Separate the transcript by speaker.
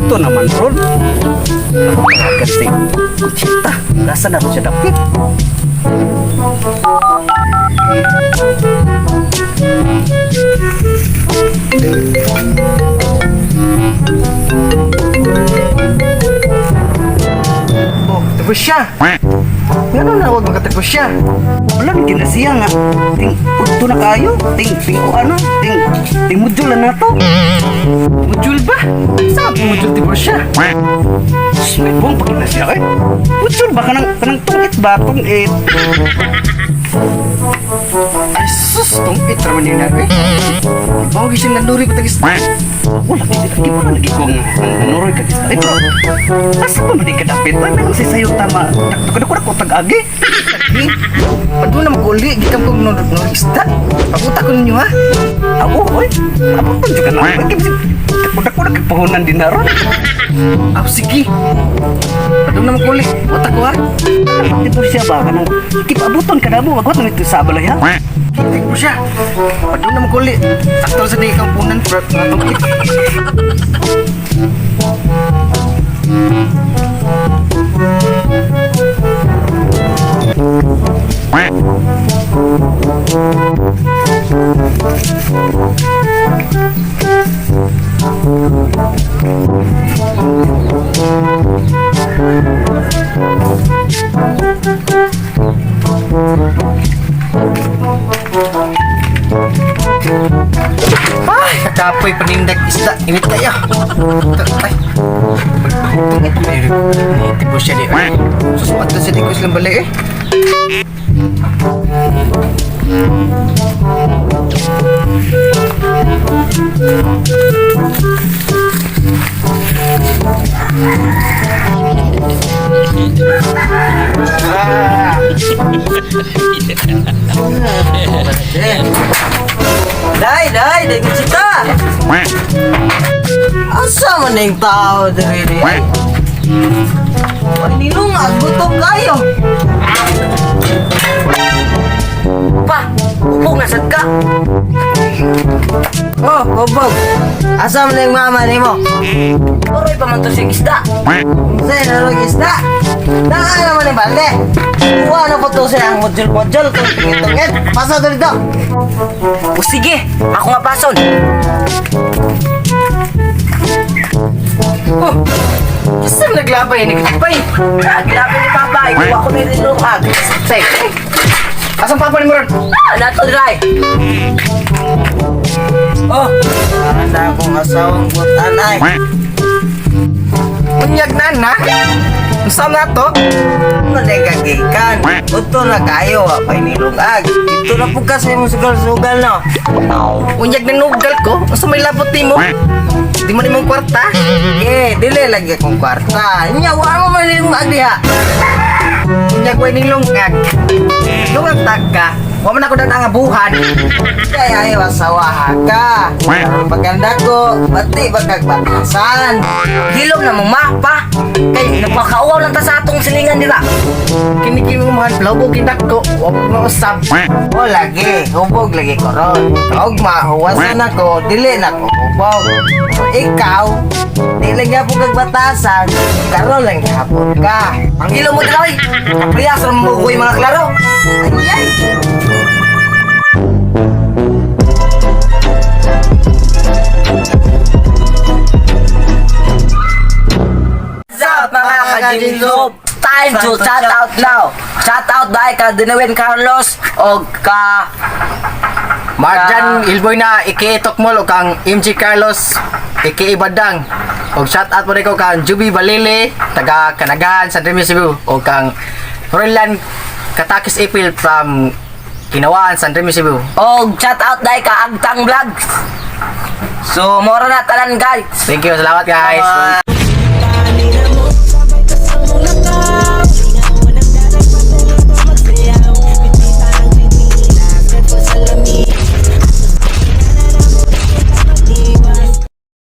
Speaker 1: Ito naman ron. Kasi kutsita. Nasa na ron siya dapit.
Speaker 2: Oh, tapos siya. Ngano na wag makatagos siya?
Speaker 1: Wala ni kinasiya nga. Ting udto na kayo. Ting ting o ano. Ting ting mudjol na nato.
Speaker 2: Mujul ba? Saan mo mujul tibos siya?
Speaker 1: Sus, may buong pag kinasiya eh. Mudjol ba kanang kanang tungit ba tungit.
Speaker 2: Ay sus, tungit raman yun eh. Ibaw gising nanuri ko tagis.
Speaker 1: Wala kay lagi pa lagi kong nanuroy ka gis. Ay bro. Asa pa man di ka dapit? Ay nang say sayo tama. Takto ko ko tag-agi.
Speaker 2: Eh, padung na maguli, gikan kong nur nur isda. Pabuta ko ninyo ha.
Speaker 1: Abo oy. Abo pa jud ka na. Dako dako puhunan din na ron.
Speaker 2: Aw, sige. Padung na maguli, buta ko ha.
Speaker 1: Di po siya ba kanang ikipabuton ka na mo wag mo ito sa balay ha.
Speaker 2: Tigbo siya. Padung na maguli. Sakto sa di kang punan bro. Mga tungit. Ay, kakapoy panindag isda. Init kayo. Ay. Tungit mo eh. Tibo siya di. Susukat na siya di ko silang balay eh.
Speaker 3: Day, day, day kutsita. Asa man yung tao diri di? Ay, nilungag, gutom kayo. Pa, upog na sad ka. Oh, kubog. Asa man yung mama nimo? Uroy pa man to siyang isda. Unsay naroy isda? Naa naman yung balde. Kuha na po to siya ang module-module kung tingit-tingit. Pasa to dito. O sige, ako nga pason.
Speaker 2: Oh, saan naglabay ni Kapay?
Speaker 3: Grabe ni Papa, ikuha ko na yung nilungag.
Speaker 2: Say, asan papa ni Moron?
Speaker 3: Ah, nato dry. Oh, para na akong asawang butan ay.
Speaker 2: Unyag na na. Unsa na to?
Speaker 3: Nalagagikan. Uto na kayo, apay nilungag. Ito na po kasi mong sugal-sugal no.
Speaker 2: Unyag na nugal ko. Unsa may labot nimo? Di mo nimong kwarta?
Speaker 3: Eh, dili lagi akong kwarta. Nya, wa mo man nilungag diha.
Speaker 2: Unyag way nilungag. Lungag tag ka. Wa man ako daan nga buhan.
Speaker 3: Kaya ayaw asawa ka. Karon paganda ko, pati pagkagbatasan. Hilom na mo mapa. Kay napakauwaw lang ta sa atong silingan dira.
Speaker 2: Kini kini mo mahal plawbo kinako. Wa mo mausab.
Speaker 3: O lagi, hubog lagi ko ron. Og mahuwasan ako, dili na ko hubog. Ikaw, di lang gyapon kag batasan, karon lang gyapon ka. Ang ilo mo dira oy. Kapriyas ra mo koy mga klaro. Ay ay. What's up mga ka-Jinsob? Time to shout out now. Shout out dahil ka Dinawin Carlos o ka
Speaker 2: Marjan Ilboy na iki Tokmol o kang MG Carlos iki Ibadang. Og shout out po rin ko kang Juby Balili taga Kanagahan San Remo Cebu o kang Roland Katakis Ipil from Kinawaan San Remo Cebu.
Speaker 3: Og shout out dahil ka Agtang Vlogs. So, moro na tanan guys.
Speaker 2: Thank you, salamat guys.